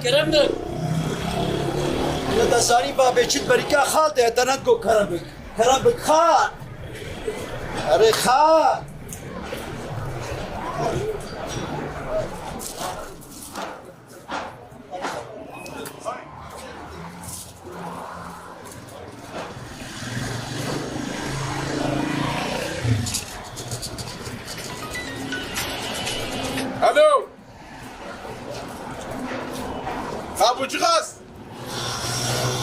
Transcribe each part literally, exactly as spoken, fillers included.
Kerem bik. Ne te zanî babê çi berîka xal de, te ne digot kerem bik. Kerem bik xal. Erê xal. Alo. Ha, bû çiqas?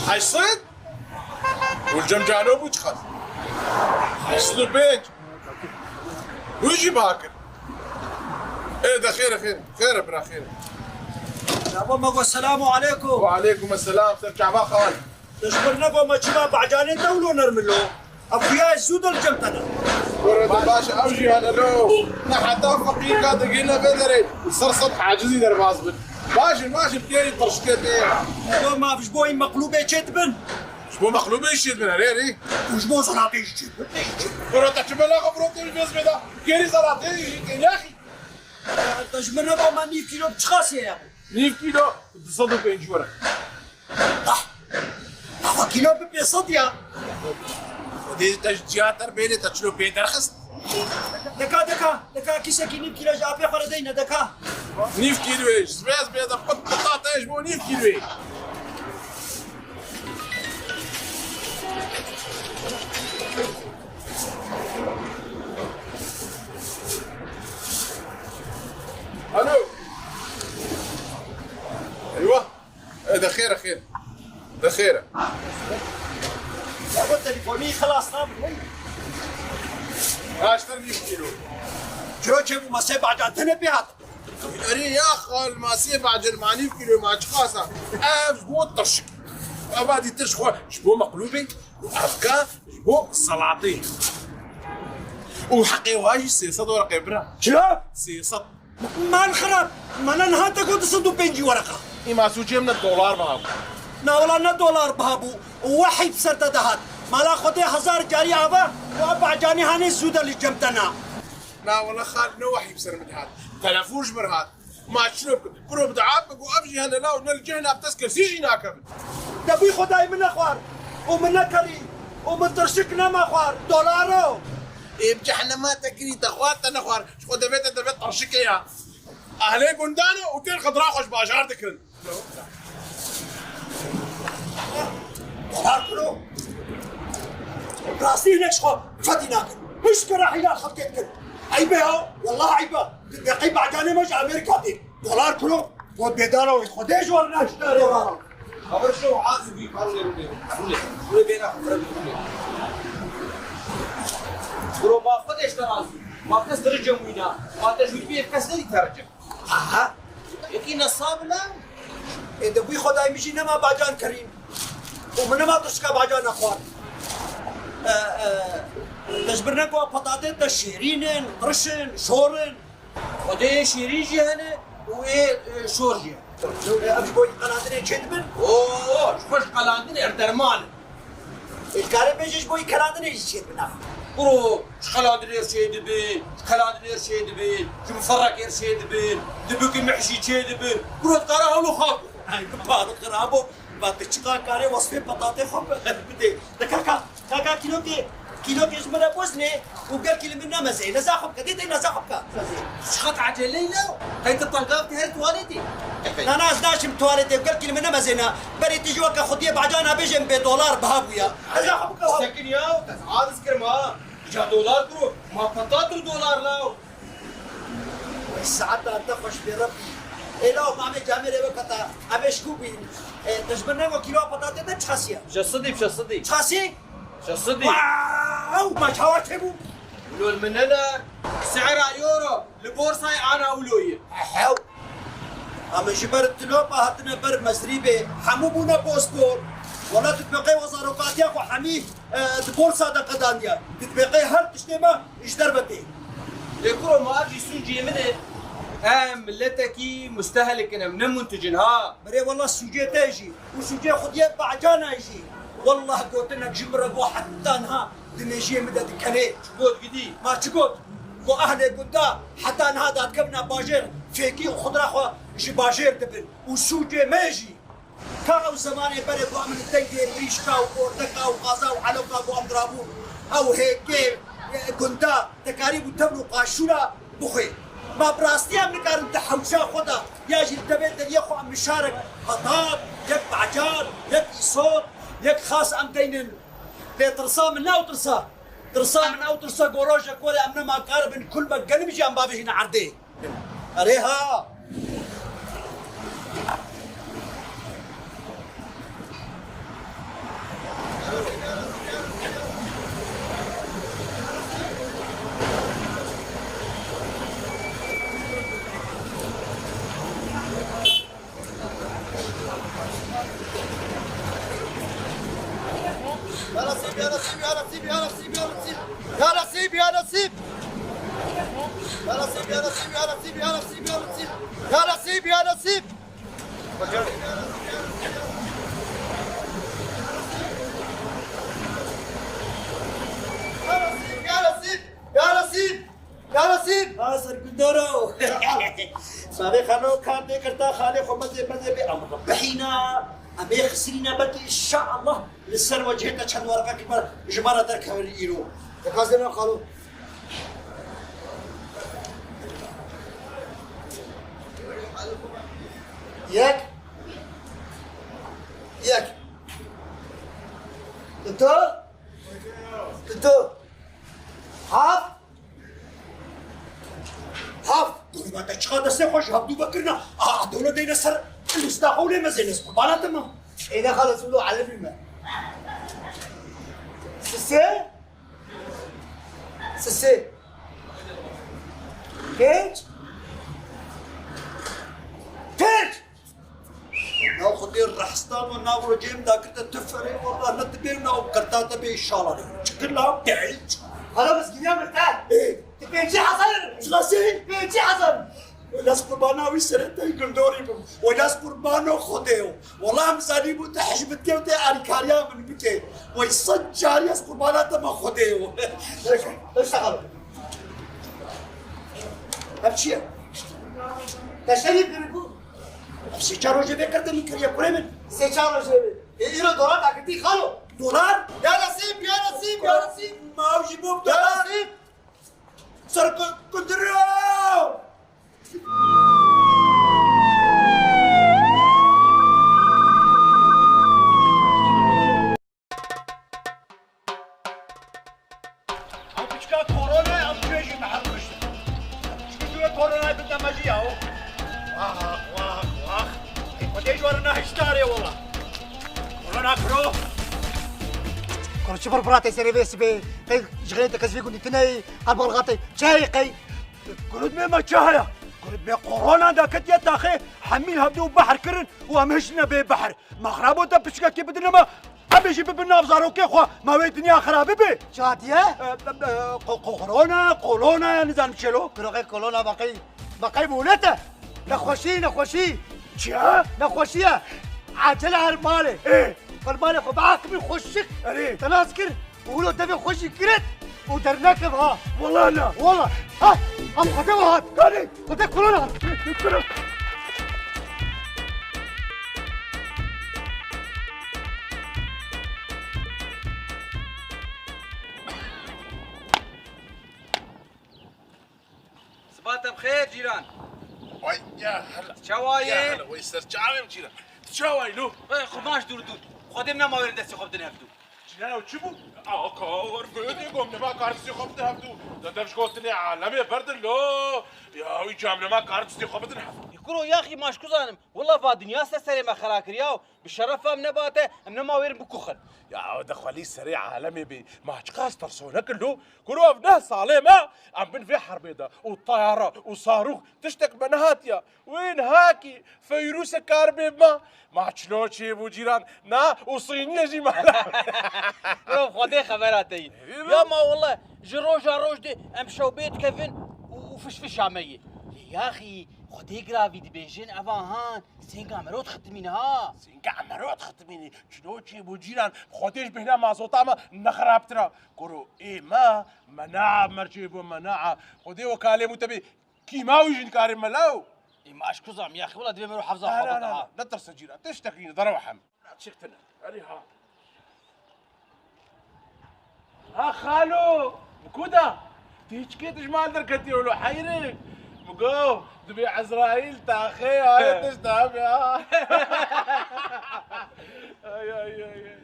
Heşt sed? Gulcem Cano bû çiqas? Heşt sed û pênc. Wî jî biha kir. Ê de xêr e, xêr e. Xêr e bira, xêr e. Çava me got, selamu aleykum. Wa aleykum selam, ser çava xal. Te ji min got me çima Bacanê te wilo nerm lo? Ev xuya ez zû de li cem te ne. Kuro de baş e, ew jî hene lo. Ne heta feqîr ka digihîne vê derê. Ser sed hacizî derbas bin. Baş in, baş in, têrî tirşikê tê. Got me ev ji bo wî meqlûbê çê dibin. Ji bo meqlûbê jî çê dibin, erê, erê. Û ji bo zelatê jî çê dibin. Kuro te çi bela xwe firotiye ji vê zibê de? Kêrî zelatê jî tê, yaxî. Te ji min re got me nîv kîlo bi çiqasê ye? Nîv kîlo du sed û pêncî were. Ah! Ava kîlo bi pênc sed ya. Xwedê te ji ciya te bêrê te çilo pê derxist. Deka, deka, deka kîsekî nîv kîlo ji apê xwe re deyne deka. Nîv kîloyê ji vê zibê de pit pita te ji bo nîv kîloyê. Alo. Eywa. E, de xêr e, xêr. De xêr e. Ya bu telefonî xilas nabin. Kaç tane yüz kilo? Çiro çê bû masê bacan tene pê hat. Erê ya xal, ma sê bacan ma nîv kilo ma çiqasa. Ev ji bo tirşik. Eva dîtir ji xwe, ji bo meqlûbê û evka ji bo salatê. Û heqê wa jî sê sed wereqê bira. Çilo? Sê sed. Mal xirab. Mala niha te got du sed û pêncî wereqa. Î ma sûcê min ne dolar biha bû. Na wela ne dolar biha bû. Wehî bi ser te dihat. Mala Xwedê hezar carî ava û ev bacanî hanê zû de li cem te na. Na wela xal ne wehî bi ser min dihat. Telefon ji min re hat. Ma çilo bikim? Kuro bi dua bikim ku ev jî hene law ne li cih nav dest kesî jî nakevin. Te bûy xwedayî min nexwar û min nekerî û min tirşik nema xwar. Dolaro. Ê bi cehenema te kirî, te xwar te nexwar. Ji xwe devê te devê tirşikê ya. Ehlê gundan e û tên xidra xwe ji bajar dikin. Dolar kuro. Rastî hinek ji xwe fedî nakin. Hiç kere hîla xelkê dikin. Eyb e ya. Wallah eyb e. Di deqey bacanê me ji Amerîka tê. Dolar kuro. Got bêdana wê Xwedê ji wan naştare. Dolar. Xeber şo, hazir bî, karûlê rûlê. Rûlê. Rûlê bêna xeber rûlê. Bro, ma Xwedê ji te razî. Ma kes diri cem wîna. Ma te jû bî kes nedî te re cem. Aha. Yekî nesab la. Ê de bûy xwedayê min jî nema bacan kerîm. Û min nema tişka bacan nexwar. E, e, te ji bir neko petatê te şêrîn in, qiriş in, şor in. Xwedê ê şêrîn jî hene û ê, e, şor jî hene. Ev ji bo qelandinê çê dibin? Oo, ji xwe ji qelandinê er derman in. Ê, dikare bêje ji bo qelandinê jî çê dibin ev? Kuro, ji qelandinê çê dibin, ji qelandinê çê dibin, ji miferrekê çê dibin, dibikî meh jî çê dibin. Kuro, dikare hewlo xak. Ay, bi parî xirabo. Ba tu çiqa karê wesfê petatê xwe bidê. De kaka, kaka kîlokê, kîlokê ji min re boznê û gelkî li min nemezê. Neza xwe bike, dê dê neza xwe bike. Çiqat eceleyî la? Qey tu tengav tê her tuwaletê? Na, na, ez naçim tuwaletê, gelkî li min nemezê na. Berê tu jî weke xwediyê bacan nabêje min bê dolar biha bûya. Neza xwe bike. Sekin ya, ez aciz kirim ha. Ca dolar kuro, ma petat û dolar la. Saeta te xweş bê Rebbî. Ê law mamê camêrê weke te, em ê ji ku bîn? Ê, te ji min nego kîloa petatê te çiqasî ye? Şeş sedî, şeş sedî. Çiqasî? Şeş sedî. Wow! Ma çawa çêbû? Wilo li min nene, sihra euro li borsayê ana wilo ye. Ehew! Em ji ber tilopa hatine ber Mesrîbê, hemû bûne bospor. Wela tu dibeqê wezarokatiya xwe hemî, e, di borsa de qedandiye. Tu dibeqê her tiştê me ji derve tê. Lê kuro, ma ev jî sûcê min e. Em miletekî mustehelik in, em ne muntic in ha. Birê wela sûcê te jî û sûcê xwediyê bacana jî. Wellah gotinek ji min re got heta niha di mêjiyê min de dikenê. Çi got gidî? Ma çi got? Got ehlê gunda heta niha dadikevine bajêr fêkî û xudra xwe Ji bajêr dibin û sûcê me jî. Ka ew zemanê berê ku em li dengê mirîşka û ordeka û qaza û eloka ku em dirabûn, ew hêkê, e, gunda, te karîbû tevr û qaşûra bixwê. Ma bi rastî em nikarin di hewşa xwe de ya jî li devê deriyê xwe em nişarek hetab, yek bacar, yek îsot, yek xas em deynin. Lê tirsa min ne ew tirsa. Tirsa min ew tirsa ku rojek were em nema karibin kulmek genim jî em bavêjine erdê. Erê ha! يا نصيب، يا نصيب، يا نصيب، يا نصيب، يا نصيب. يا نصيب، يا نصيب. يا نصيب، يا نصيب، يا نصيب، يا نصيب، يا نصيب. يا نصيب، يا نصيب. يا نصيب، يا نصيب، يا نصيب. Ya Nesîr! Ha, sergundaro! Sarê xalo, kar tê girta, xalê xwe mezê mezê bê, em bihîna, em ê xisirîne, belkî inşallah li ser wecihê te çend werqekî me ji me re derkevin îro. Dixwazim xalo. Yek. Yek. Dudu. Dudu. Heft. Heft. Kurban te çiqa destê xwe ji hevdû vekirina. A, dewle deyne ser lîsta xwe û lê mezêne ez qurbana te me. Ê ne xalas wilo elifî me. Sisê. Sisê. Pênc. Pênc. Nav Xwedê rehstan û nav rocê min dakirte tu ferê wela ne dibê nav qirta te bê şalanê. Çikir la pênc. Hala mizgîniya min te. Ê. Tu pêncî hezar. Çiqasî? Pêncî hezar. Wela ez qurbana wî serê te gundorî bim. Wela ez qurbano Xwedê yo. Wela em zanîbû te hej bidkê û te alîkariya min bike. Wey sed carî ez qurbana te me Xwedê yo. Beş, beş dakika. Ev çi ye? Te şerî kiribû. Sê çar rojê vê qirtê min kiriye kurê min. Sê çar rojê vê. Ê, îro dolar dakirtî xalo. Dolar? Ya Nesîb, ya Nesîb, ya Nesîb. Ma ew jî bo dolar. Ya Nesîb. Ser ku-, kundiro. Ew piçka korona, ew cihê jî me her kuşt. Piçka cihê korona bide me jî ya. Wah, wah, wah. Ey, Xwedê ji we re nehiştarê wela. Korona kuro. Kuro çi bir biratê serê vê sibê. Qey ji xêrê te kes vê gundî tune yî. Qal balgatê. Çayê qey. Kurut me me çi heye? Kurut me korona de ketiye taxê. Hemî hevdû behr kirin û em hiştine bê behr. Me xirabo te piçkekê bidine me. Em ê jî bibin nav zarokê xwe, me wê dinya xira bibe. Çi hatiye? E, e, e, ko-, ko-, korona, kolona, nizanim çelo. Kuroxê kolona baqey, baqey bûne te. Nexweşî, nexweşî. Çi ye? Nexweşî ye. Acele her malê. Ê. Qurbanê xwe bi aqibî xweşik. Erê. Te nas kir. Wilo devê xwe jî giret û dernekev ha. Wela na. Wela. Ha, em xwe dev hat. Kanê. Xwedê korona. Siba te bi xêr cîran. Way ya hela. Çawa yê? Ya hela, way ser çavê min cîran. Tu çawa yî lo? Ê, xwe baş dûr dûr. Xwedê min nema wêrin destê xwe bidin hevdû. Cîran ew çi bû? A, kar vê dê gom nema kar destê xwe bidin hevdû. Te dev ji gotinê alemê berdin lo. Ya wî cam nema kar destê xwe bidin hevdû. Ê kuro yaxî maşkuzanim. Wela va dinya se serê me xera kir ya. Bi şerefa em nebate, em nema wêrin bikuxin. Ya ew de xwelî serê alemê bê. Ma çiqas tersonek in lo. Kuro ev neh salê me, em bin vê herbê de. Û tayara, û sarûx, tiştek me nehatiya. Wê nihakî feyrûsek kar bê ma. Ma çilo çêbû cîran, na û sîniyê jî mala. Bro, Xwedê xebera te yî. Ê, bro. Ya ma wele ji roja roj dê em şewbê dikevin û, û fiş fiş ameyê. Lê yaxî, Xwedê giravî dibêjin, eva han, sênga mero dixitimîne ha. Sênga mero dixitimîne. Çilo çêbû cîran, Xwedê ji bêhna mazota me nexirabtir a. Kuro ê me, mena'a mercê bû mena'a. Xwedê weka lê mû te bê. Kîma wî jî nikarê mela o. Ê, ma ez kuzam, ya xewla divê mero hefza xwe bida ha. Ne tirse cîran, tiştekî ne, derew hem. Çiktine. Erê ha. Ha xalo, bi ku da? Tu hiç kê dijman derketî wilo heyrin. Min got, dibê Ezraîl taxê aye tişt abi ha. Ay, ay, ay, ay.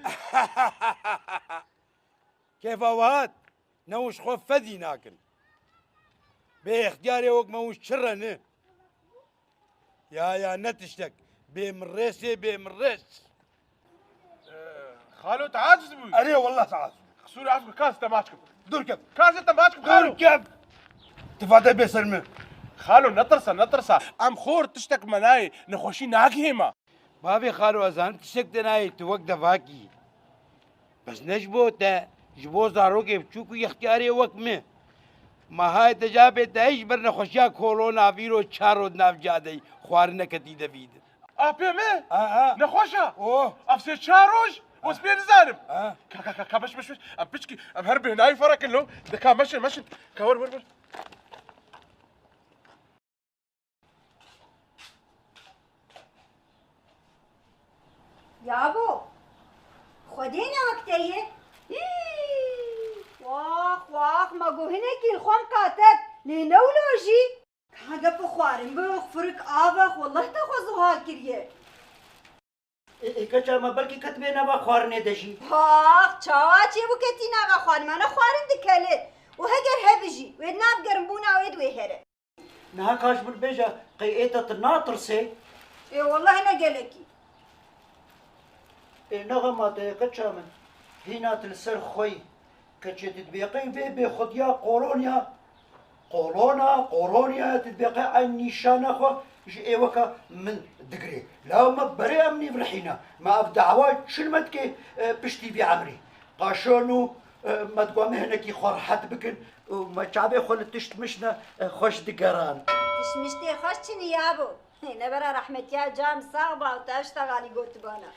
Kêfa we hat, ne hûn ji xwe fedî nakin. Bê extiyarê wek me hûn çi re ne? Ya, ya, ne tiştek. Bê min rêsê, bê min rês. Ee, xalo, tu aciz bûyî? Erê, wallah tu aciz bûyî. Qisûrê af ke, kas te maç kim. Dur kef. Kas te maç kim, xalo. Dur kef. Tifade bê ser min. Xalo, netirsa, netirsa. Em xor tiştek me nayê, nexweşî nagihê me. Bavê xalo, ez zanim tiştek te nayê, tu wek devakî. Bes ne ji bo te, ji bo zarokê biçûk û yextiyarê wek min. Ma hayê te ca bê te hîç bir nexweşiya kolona vîro çar roj nav cadeyî xwarin neketî devî din. Apê me? Ha, ha. Nexweş a? Oh. Ev sê çar roj? Ha. Ez pê nizanim. Ha. Ka, ka, ka, ka, beş, beş, beş. Em piçkî, em her bêhnayî ferakin lo. De ka meşin, meşin. Ka wer, wer, wer. Yabo, Xwedê ne wek te ye? Hî! Wax, wax, ma got hinekî li xwe miqate, lê ne wilo jî. Ka gep û xwarin bi firik av e, xwe leh te xwe zuha kiriye. Ê, ê, keça me belkî ketibê nava xwarinê de jî. Pax, çawa çêbû ketî nava xwarin? Me ne xwarin dikele. Û heger hebijî, wê di nav germbûna wê de wê here. Niha ka ji min bêje, qey ê te tu natirsê? Ê, wellahî ne gelekî. Ê, ne xema te ye keça min. Hîna tu li ser xwe yî. Keçê tu dibê qey vê bêxudiya kolonya, kolona, kolonya, tu dibê qey eyn nîşana xwe ji êweka min digirê. Law me berê em nîv rihîne. Me ev dawa çil me dike, e, piştî vî emrî. Qaşo nû, e, me diguha me hinekî xwe rehet bikin û me çavê xwe li tişt mişne, e, xweş digeran. Tişt miştê xweş çinî yabo. Nebera rehmetiya cam sax ba û te ev şta xalî gotibana.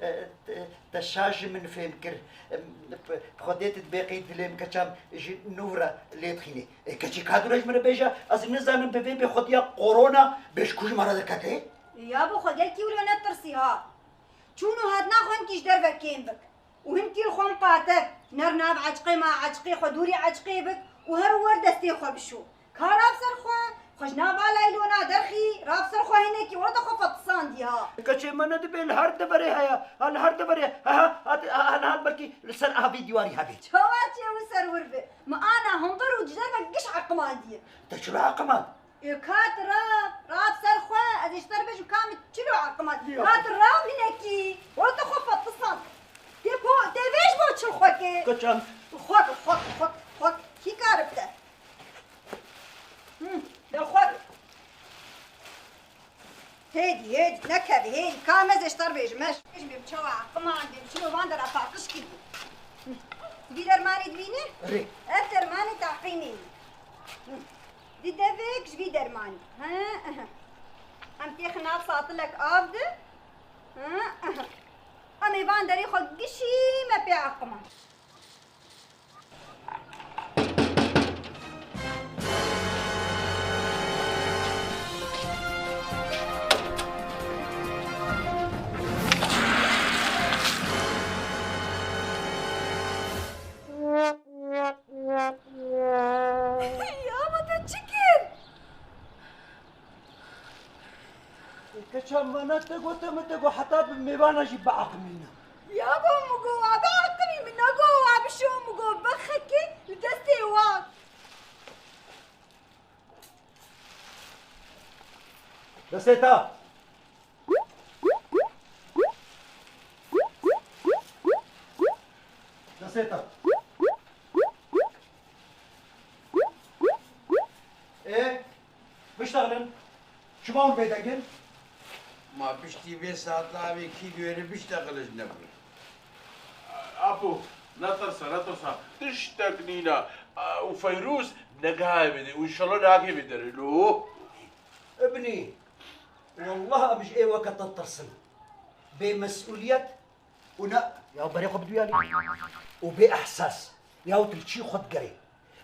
E, te, te şaş ji min fêm kir. Em, p-, Xwedê tu dibê qey dilê min keçam ji nû re lê dixînê. E, keçî ka dûre ji min re bêje, ez nizanim bi vê bêxwediya korona bê ji ku ji me re derkete? Ya bo xwe gelkî wilo netirsî ha. Çûn û hatina xwe hinkî ji derve kêm bik. Û hinkî li xwe miqate. Ner nav eçqê ma eçqê xwe dûrî eçqê bik û her wer destê xwe bişo. Ka rav ser xwe, xwe ji nava laylona derxî, rav ser xwe hinekî were de xwe fetisandî ha. Keçê me ne dibê li her deverê heye, ha li her deverê, ha, ha, ha, ha, ha, belkî li ser avê dîwarî hebê. Çawa çê wî ser wir be? Me ana hundir û ji derve giş eqimandiye. Te çi be eqimand? Ê ka tu rav, rav ser xwe, ez ê ji te re bêjim ka min çilo eqimand. Yok. Ka tu rav hinekî, were de xwe fetisand. Tê po, tê vê ji bo çil xwe ke? Kaçan? Xwe, xwe, xwe, xwe, kî karib te? Hı, de xwe. Hêdî, hêdî, nekevî, hêdî, ka me zêşter bêjim, me bêjim bêm çawa eqimand, bêm çilo van dera paqij kiriye. Hı. Vî dermanî dibîne? Rê. Ev dermanê taqîmê ye. Hı. Di devek ji vî dermanî. Hı, hı. Em têxin nav satilek av de. Hı, hı. Em ê van derê xwe gişî me pê eqimand. Ya, ma te çi kir? Keça me ne te gote, min te got heta bi mêvana jî biaqimîne. Ya bo, min got wa biaqimî, min negot wa bişo, min got bixekê li destê wan. Destê te. Destê te. Ê, biştexilin. Çima hûn bêdeng in? Ma piştî vê saeta avê kî diwêre biştexile ji nebû? Apo, netirse, netirse. Tiştek nîne. Û Feyrûz negihayê vê derê. Û înşallah nagihê vê derê lo. Ibnî, wallah em ji ê weke te tirsin. Bêmesûliyet û ne, ya berê xwe biduyanî. Û bê ehsas. Ya tu li çî xwe digerê.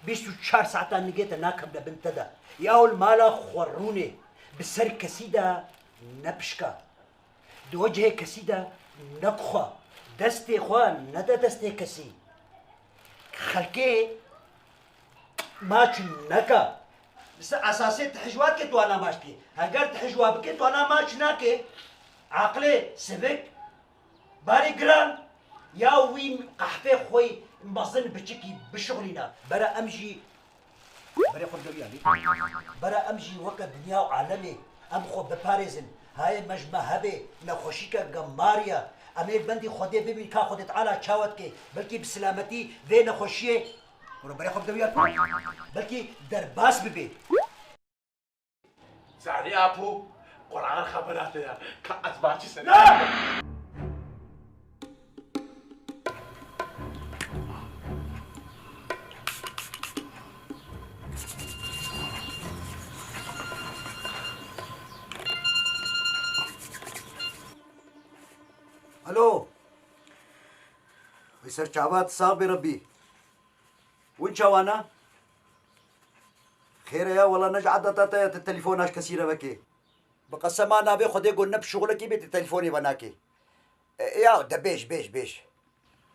Bîst û çar saetan nigê te nakevne bin te de. Ya li mala xwe rûnê. Bi ser kesî de nepişka. Di wecihê kesî de nekuxa. Destê xwe nede destê kesî. Xelkê maç neke. Li ser esasê tu hijwa dikê, tu wana maç dikê. Heger tu hijwa bikê, tu wana maç nakê. Aqilê sivik, barê giran, ya wî qehfê xwe mezin biçikî bişuxulîne. Bere em jî, berê xwe bi dewî anî. Bere em jî weke dinya û alemê em xwe biparêzin. Hayê me ji me hebe nexweşîke gemar ye. Em ê bendî Xwedê bibîn ka Xwedê Teala çawa dike. Belkî bi silametî vê nexweşiyê Kuro berê xwe bide wî ya. Belkî derbas bibe. Zanî apo, Quran xebera te ya. Ka ez maçî serê. Alo. Wê ser çavat sax bê Rebbî. Win çawana? Xêr e ya, wela ne ji edeta te ye tu telefona ji kesî re vekê. Bi qesema navê Xwedê got ne bi şixulekî bê tu telefonê venakê. E, e, ya de bêj, bêj, bêj.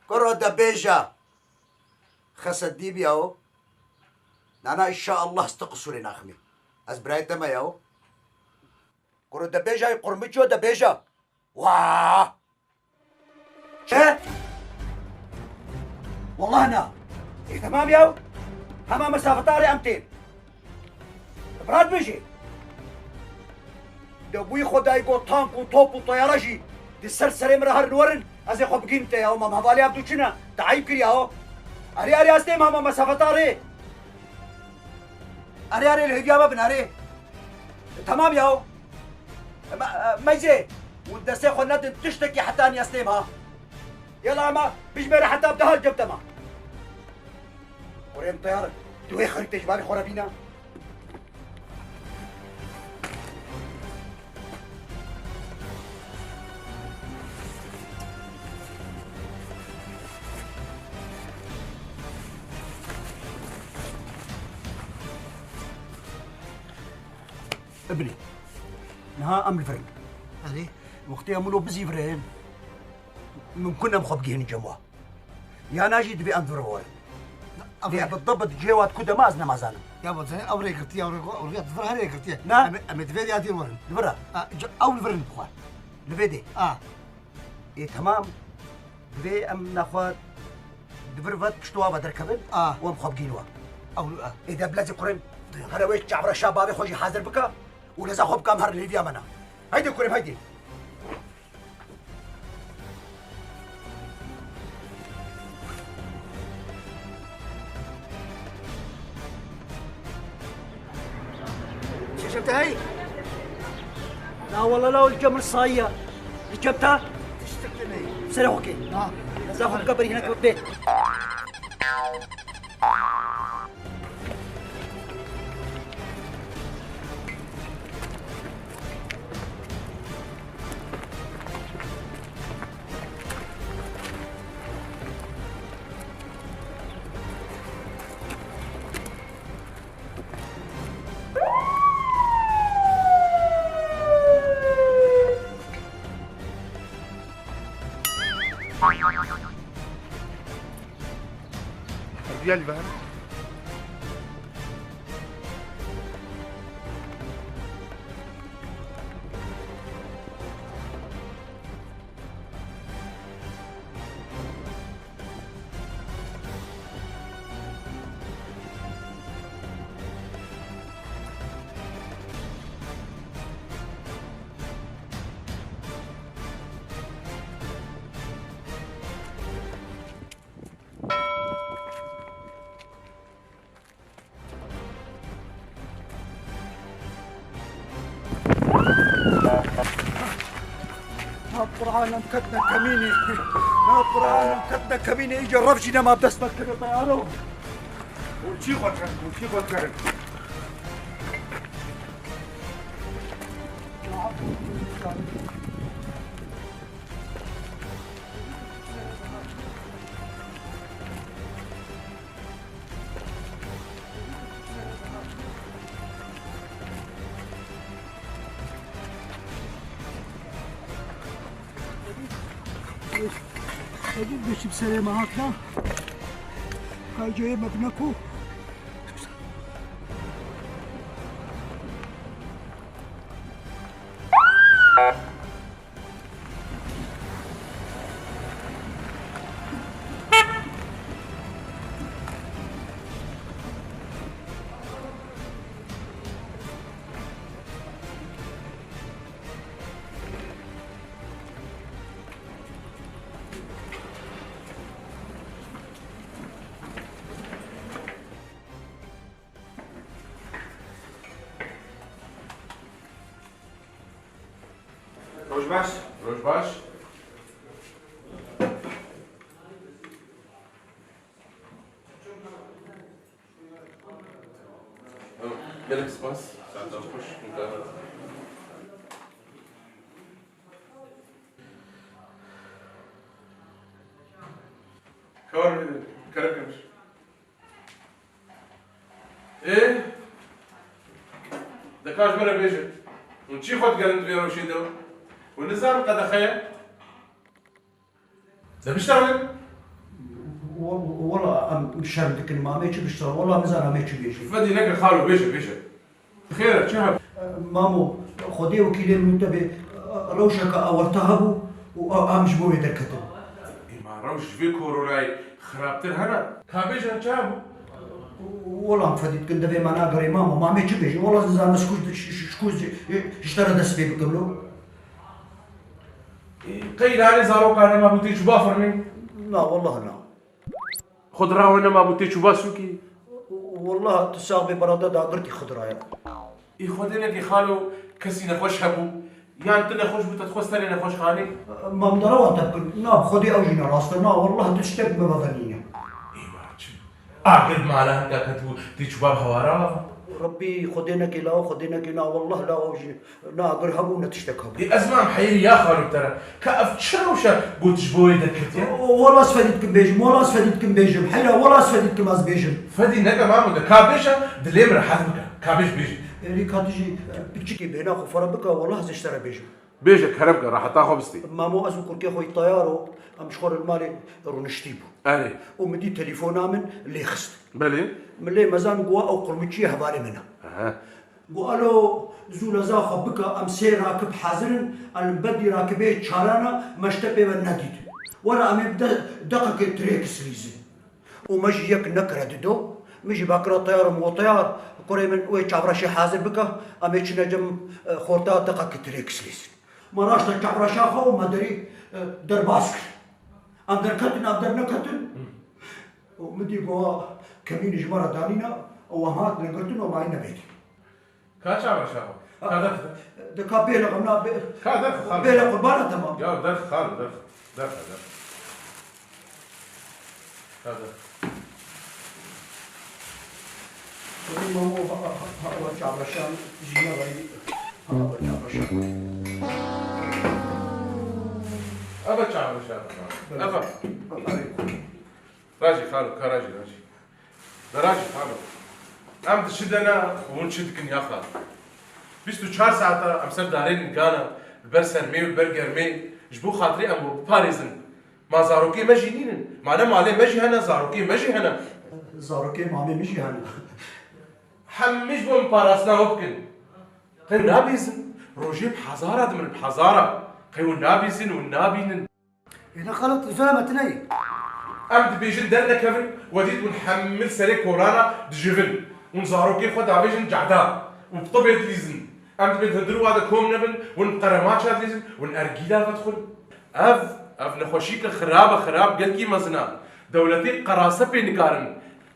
Kuro de bêja. Xesedî bî ya o. Nana, înşaallah ez ti qisûrê naximî. Ez birayê te me ya o. Kuro de bêja, qurmiço de bêja. Wa! Çi? Wallah na. E, temam ya. Hema mesafeta re em tên. Bira dibêjê. De bûyî xwe dayî got tank û top û teyare jî di ser serê min re herin werin, ez ê xwe bigînim te ya. Mam hevalê Ebdû çi ne? Te eyb kiriya o. Erê, erê, ez têm hema mesafeta rê. Erê, erê, li hêviya me bin, erê. Temam ya. Me, meyzê, hûn destê xwe nedin tiştekî heta niyestêm ha. Yela ema, bijmêre heta bi deha li cem te ma. Kurê min teyar in. Tu wê xerîtê ji barê xwe re bîne. Ibnî, niha em li vir in. Erê. Wextê em wilo bizîvirin, mimkun em xwe bigihînin cem wa. Yana jî divê em di vir re werin. Ev Lê e. Bi dibit cihê wa di ku dema ez nemazanim. Ya bo zanî ew rêgirtiye, ew rêgirtiye, ew rêgirtiye. Na. Em ê, em ê divê ya dîr werin. Li vir e. A, ca-, ew li vir in bixwe. Li vê dê. A. Ê, temam. Divê em nexwe di vir ve piştwa ve derkevin. A. Û em xwe bigihîn we. Ew, a. Ê, de bilezî kurên. Here wê çavreşa bavê xwe jî hazir bike û leza xwe bike em herin hêviya me ne. Heydê kurêm, heydê. Çeşem te hey? La wala la, li cem min sayiya. Li cem te? Tiştek tê ney. Serê xwe kê. Ha. Za xwe bika berî hinek bê. Gel ben. Na Qur'an em ketine kemînê. Na Qur'an em ketine kemînê. Îca rev jî nema dest me kiriye teyaro. Hûn çî xwe kirin, hûn çî xwe kirin. Edil beşim serê me hatna. Kaycayê me bine ku. Roj baş. Roj baş. Gelek spas. Saetan xweş. Kar kerem kir. Ê, de ka ji min re bêje. Hûn çi xwe digerin di vê rewşê de? Hûn nizanin qedexe ye? De biştexilin. Wa-, wala em şerm dikin, ma em ê çi biştexilin? Wala nizanim em ê çi bêjin. Fedî neke xalo, bêje, bêje. Xêr e, çi hebû? Mamo, Xwedê wekîlê min û te bê, rewşeke ewilta hebû û em ji bo wê derketin. Ê, ma rewş ji vê koronayê xirabtir hene? Ka bêjin çi hebû? Wela em fedî dikin, devê me nagerê mamo, ma em ê çi bêjin? Wela nizanim ji ku, ji, ji, ji ku ji, ji te re dest pê bikim lo? Ê, qey îlanê zarokan nema bû tê çûba firmê? Na, wela na. Xwe di rawe nema bû tê çûba sûkê? Wela tu sax bê, berada dagirtî xwe di raye. Ê Xwedê neke xalo, kesî nexweş hebû? Yan tu nexweş bû, te dixwest tenê nexweşxanê? Mam dera wan te bikin. Na, bi Xwedê ew jî ne rast e. Na, wela tu tiştek bi me ve nîne. Ê ma çi? Agir mala hinka ketibû, tê çûba bi hewara? Rebbî, Xwedê neke law, Xwedê neke na, wela law ew jî. Na, agir hebû, ne tiştek hebû. Ê, ez mam heyirî ya xalo bi te re. Ka ev çi rewş e got ji bo wê derketiye? O, wela ez fedî dikim bêjim, wela ez fedî dikim bêjim. Heyra, wela ez fedî dikim ez bêjim. Fedî neke mamo de, ka bêje, dilê min rehet bike. Ka bêj bêje. Êrî ka tu jî, e, piçikê bêhna xwe fere bike, wela ez ji te re bêjim. Bêje kerem ke, reheta xwe bistî. Mamo, ez û kurkê xwe yî teyar o, em ji xwe re li malê rûniştî bû. Erê. Û min dî telefona min lê xist. Belê. Min lê mezan got ew qurmiçiyê hevalê min e. Ehe. Got, alo, zû leza xwe bike, em sê rakib hazir in, em li bedî rakibê çaran e, me ji te pê ve nedît. Were em ê bi de-, deqekê tirêk silîzin. Û me jî yek nekire dido, min jî vekira teyar û min got, teyar, kurê min wê çavreşê hazir bike, em ê çine cem, e, xorta deqekê tirêk silîzin. Me raşte çavreşa xwe û me derî, e, derbas kir. Em derketin, em derneketin. Û min dî got, kemîn ji me re danîne, û em hatin girtin û em hatin nevêtin. Ka çavreşa xwe? Ka derxe? De ka bêle qurban, na bê-, Ka derxe, xalo. Bêle qurbana, temam. Ya derxe, xalo, derxe. Derxe, derxe. Ka derxe. Xwedî mamo ha, ha, ha, ewa çavreşan jî ne vayî. Ha, ewa çavreşan. Eva çavreşa. Belê. Eva. Belê. Rajî xalo, ka rajî, rajî. De rajî xalo. Em di çi de ne, hûn çi dikin ya xalo? Bîst û çar saeta em ser darên gana, li ber sermê û li ber germê, ji bo xatirê em biparêzin. Ma zarokê me jî nînin. Ma ne malê me jî hene, zarokê me jî hene. Zarokê mamê min jî hene. Hemî ji bo min parastina we bikin. Qey nabîzin. Rojê bi hezara dimin, bi hezara. Qey hûn nabîzin, hûn nabînin. Ê ne xalo, tu zora me tune yî. Em dibêjin dernekevin, we dît hûn hemî li serê kolana dijivin. Hûn zarokê xwe davêjin cehda û bi tibê dilîzin. Em dibê di hundirê we de kom nebin, hûn bi qeremaça dilîzin, hûn ergîla vedixwin. Ev, ev nexweşîke xirab e, xirab, gelkî mezin e. Dewletê qerase pê nikarin.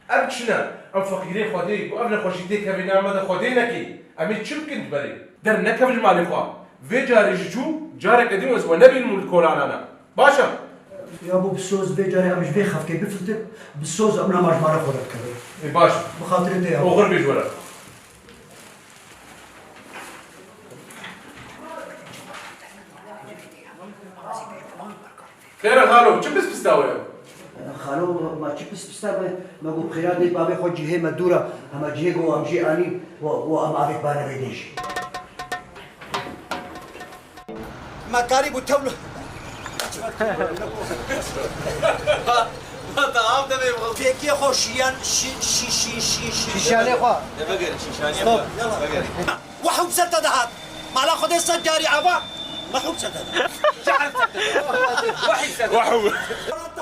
Ev çi ne? Ew feqîrê Xwedê, ku ev nexweşî tê kevê nav me de Xwedê nekê. Em ê çi bikin di berê? Dernekevin ji malê xwe. Vê carê ji çû, careke din ez we nebînim û li kolana ne. Baş e? Ya bo bi soz vê carê em ji vê xefkê bifiltin, bi soz em nama ji mala xwe re dikevin. Ê baş. Bi xatirê te ya. Oxir bêj were. Xêr e xalo, çi pispista we ye? Xalo, ma çi pispista me? Me got xêra dê bavê xwe cihê me dûr e, hema cihê ku em jê anîn, we, we em avêt bane vê dê jî. Me karî bû tewlo. Tamam, demeyim oğlum. Peki hoş yiyen şi, şi, şi, şi, şi. Şişhane xwe. Ne bakayım, şişhane. Stop. Yalla. Bakayım. Wahû ser te dihat. Mala Xwedê sed carî ava. Wahû ser te dihat. Wahû.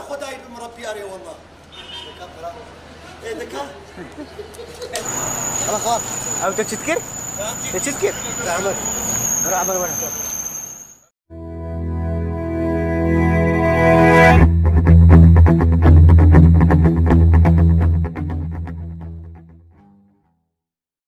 Xwedayî bi murabbiyarê wallah. Ê dika. Ew te çi dikir? Te çi dikir? Rahmet. Rahmet.